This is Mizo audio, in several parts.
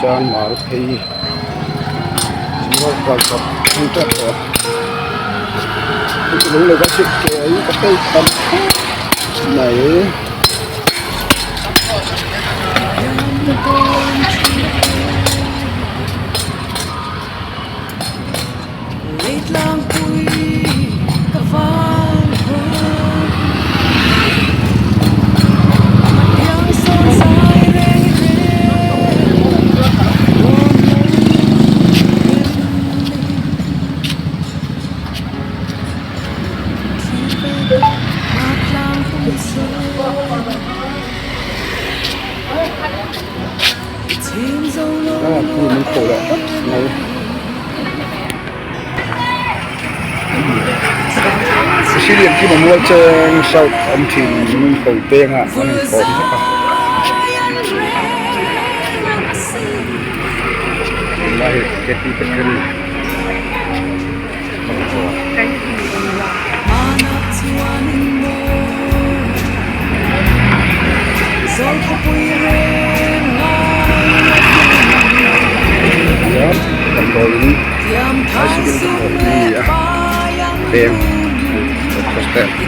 Chanmar phei civil hospital thleng tep tawh a lung leh ka ke in ka phei tam khawp mai. Sicilian khi mamual cheng south awm thin min ko peng a an inkawm vek a tunlai hi Katy Bakery Damdawiin bicycle te pawh hi a ni a peng hostel. Hi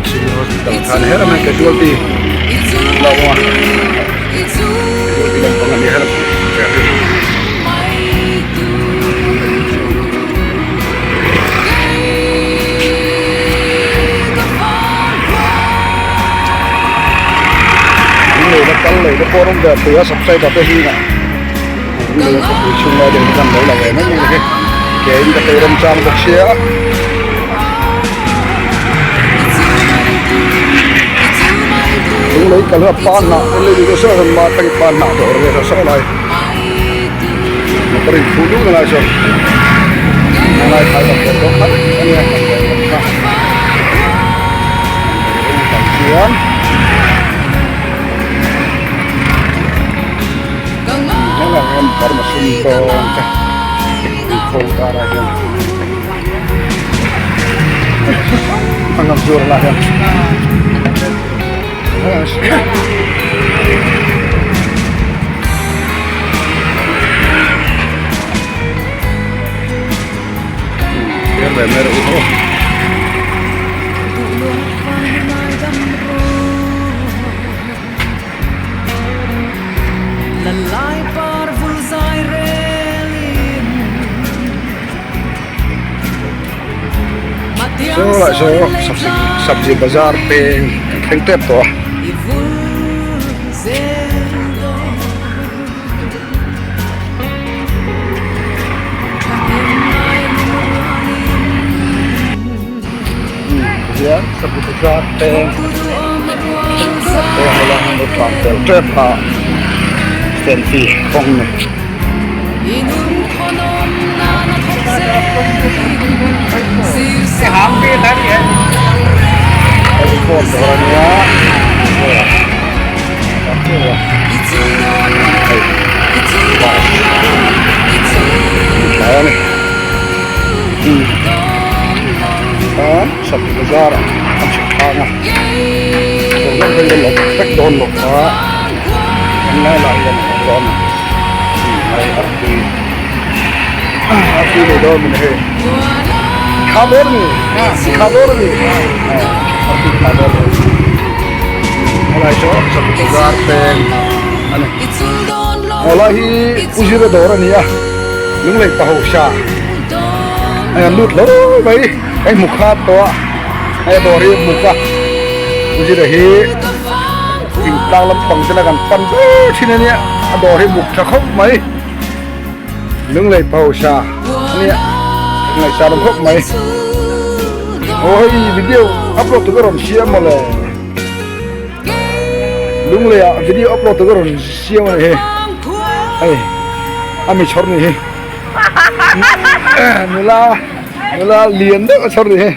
civil hospital khan her mai casualty lo awm a casualty lampang a ni her Lei la kal lei te pawh an awm ve a pui a subside ah te hi lei a khawpui chhung lai deuh te khan lo la ve mai mai a ni ke in ka phei remchang bawk sia. Lunglei kal hi a pan hnah lei deuh sawn a mah thlangin pan hnah dawr vel a saw lai motor in phuh dun a lai sawn a lai phai tak ber bawk kha a nia chuan helaiah hian burma sum tawng te inkhawm karah hian an rawn zuar lai hian Saw lah saw sabzi sabzi bazar peng an thleng tep tawh a. hian Sapu bazar peng peng ila an lo tlan tel tep a selfie kawng ni. Hei phone dawr a nia hei bus tlai a ni. Chuan Sapu bazar ah an chhuk thlang a tun lam hi an awm vek dawn lo kha an lai lah hian an awm dawn a ni hei artui artui nei dawn a ni hei kha dawn a ni kha dawn a ni artui kha dawn a ni helai chu Sapu bazar peng a ni helai hi Pu Zira dawr a ni a. Lunglei pahawsa hei an lut lo mai hei hmu khat tawh a hei a dawr hi muk a zira hi thingtlang lampang te la kan pan ber thin a nia a dawr hi muk tha khawp mai lunglei pahawsa a nia ngaihsan awm khawp mai aw hei video upload tur ka rawn siam mawle lunglei ah video upload tur ka rawn siam a ni hei hei. A mi chhawr ni hi nula nula lian deuh a chhawr ni hi.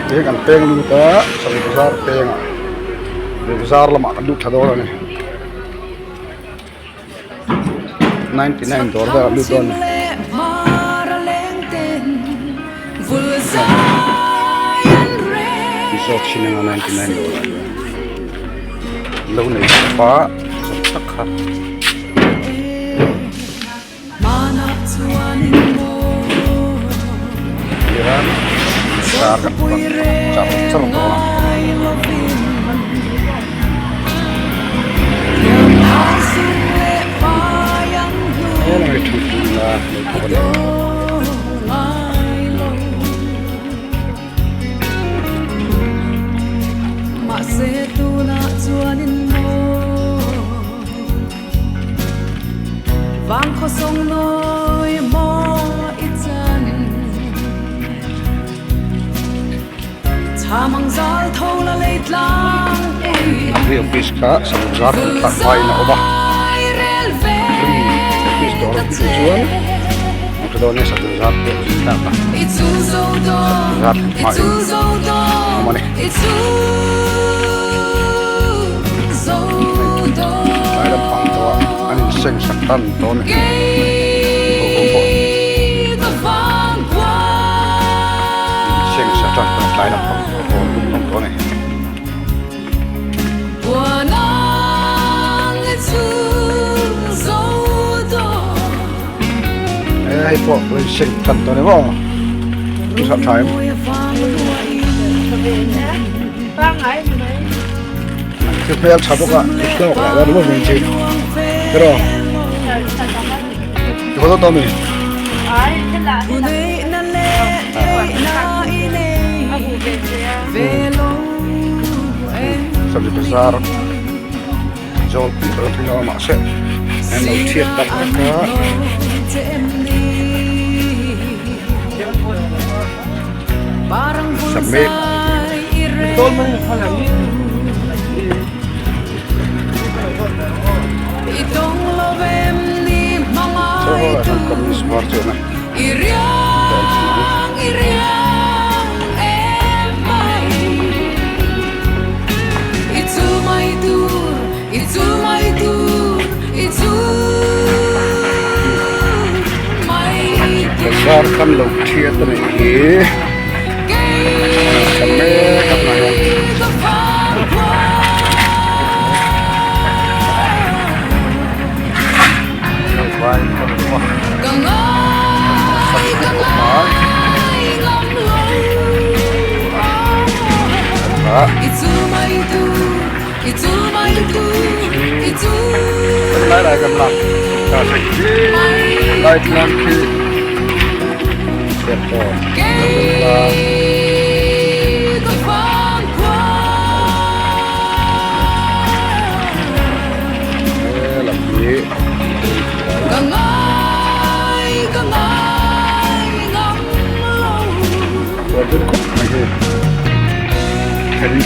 Ti hi kan peng lut a sawi bazar peng ah bazar lamah kan lut tha dawn a ni 99 dawr velah lut dawn a ni. Zawk chin anga 99 dawr ah hian lo nei pa tak kha. Hian car kan park char char dawn a. Free office kha Samzar thlak hmain a awm a free office dawr a tih chuan a tha dawn e Samzar te a thlak a Samzar hmain a awm a ni. Tlai lampang tawh a an inseng sak tan tawh a ni ho ho pawh inseng sak tan tawh tlai lampang tawh a rawn lum tawh a ni. Hei pawh a inseng tan tawh a ni maw chu sak tha em. Chu hmel tha bawk a i hlawk lah dawn emaw veng chi tiraw i haw dawn tawh ami sabzi bazar zawl pui tawh thung a mahse an lo chhiat tak vek a. Submit. Communist Party awm e. Bazar kan lo thiat a nih hi tha mek a hnai a. Lai lai kan lak ta se lai tlang khi petrol la lam hi.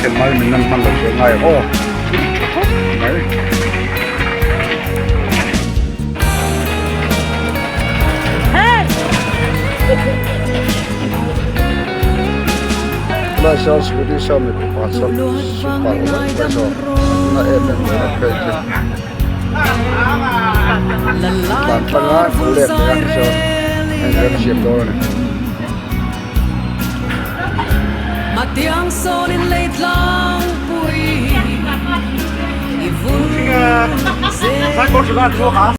thlen hmain min nan hman loh chuan ngai ang aw tha khawp mai. Tunah hian scooty siam mipa pakhat sawn super awm reng mai saw na em em mai a phei chu tlan tlang a a let leh a tichuan heng hian a siam dawn a ni.